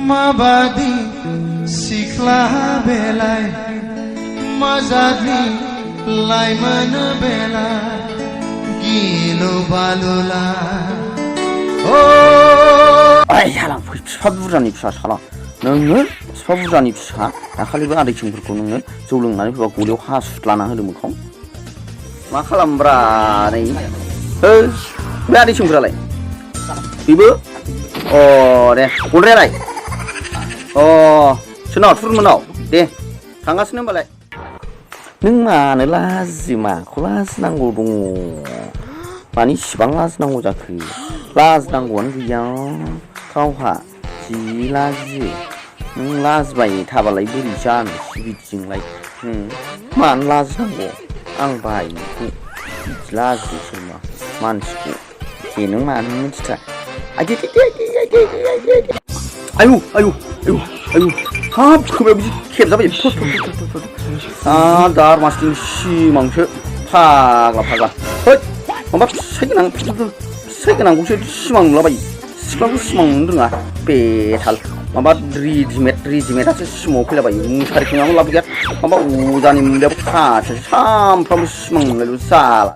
माबादि सिख्ला बेलाय मजादि लाइमोन बेला गिलु बालुला आइ साला फिसा बुरजानि फिसा साला नोङो फिसा बुरजानि फिसा दाखालिबो आदै थिंफोरखौ नोङो जौ लोंनानै फैबा गलियाव हासुद्लाना होदों मोखां मा खालामब्रा नै बे आदै थिंफोरालाय बेबो दे गद्रायालाय सोरनाव थुरमोनाव दे थांगासिनो होमबालाय नों मानो लाजियो माखौ लाजिनांगौ दङ मानि इसिबां लाजिनांगौ जाखो लाजिनांगौआनो गैया गावहा जि लाजियो नों लाजिबाय थाबालाय बोरै जानोसै बिदिजोंलाय मानो लाजिनांगौ आं बायखौ बिदि लाजियो सोरबा मानसिखौ दे नों मानो मिथिथारा आयु हाब खोमायाव बिदि खेबजाबाय दार मासथिं सिमांसो फाग्ला है माबा फिसाइ गोनांखौसो सिमां नुलाबायो सिख्लाखौ सिमां नुनो रोङा बेथाल माबा रेडिमेडआसो सिमाङाव फैलाबायो मुसारि खोङाबो लाबो गैया माबा अजानि मुलियाबो खासो सामफ्रामबो सिमां नुलायल' जाला